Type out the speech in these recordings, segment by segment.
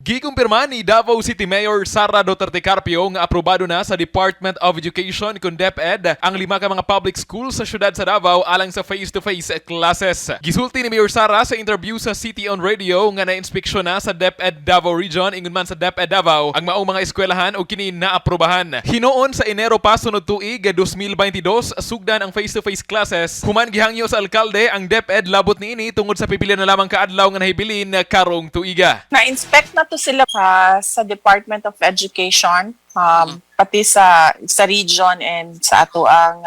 Gikumpirma ni Davao City Mayor Sara Duterte Carpio nga aprobado na sa Department of Education kun DepEd ang lima ka mga public schools sa syudad sa Davao alang sa face-to-face classes. Gisulti ni Mayor Sara sa interview sa City on Radio nga na-inspeksyon na sa DepEd Davao Region ingon man sa DepEd Davao ang maong mga eskwelahan ug kini naaprobahan. Hinuon sa Enero pa sunod tuig 2022 sugdan ang face-to-face classes, human gihangyo sa alkalde ang DepEd labot niini tungod sa pipila na lamang kaadlaw nga nahibilin karong tuiga. Na-inspect na to sila sa Department of Education, pati sa region and sa ato ang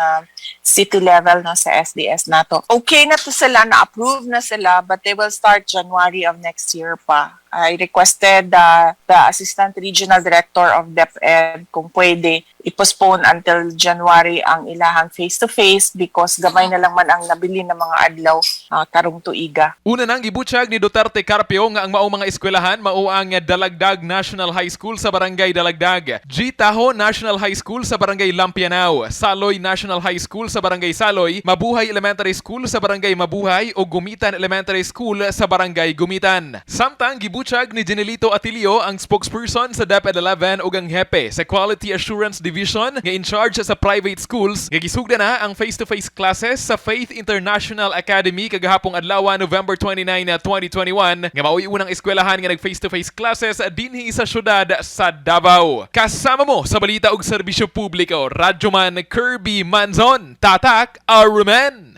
city level, no, sa SDS nato. Okay na to sila, na-approve na sila, but they will start January of next year pa. I requested the Assistant Regional Director of DepEd kung pwede i-postpone until January ang ilahang face-to-face because gamay na lang man ang nabili ng mga adlaw karong tuiga. Una nang gibutyag ni Duterte Carpio nga ang maong mga eskwelahan mao ang Dalagdag National High School sa Barangay Dalagdag, G. Taho National High School sa Barangay Lampianao, Saloy National High School sa Barangay Saloy, Mabuhay Elementary School sa Barangay Mabuhay ug Gumitan Elementary School sa Barangay Gumitan. Samtang gibutyag ni Genelito Atilio, ang spokesperson sa DepEd 11 ug ang hepe sa Quality Assurance Division nga in charge sa private schools, nga gisugda na ang face-to-face classes sa Faith International Academy kagahapong adlaw, November 29, 2021, nga mao'y unang eskwelahan nga nag face-to-face classes dinhi sa syudad sa Davao. Kasama mo sa balita ug serbisyo publiko, Radyoman Kirby Manzon, Tatak Arumen.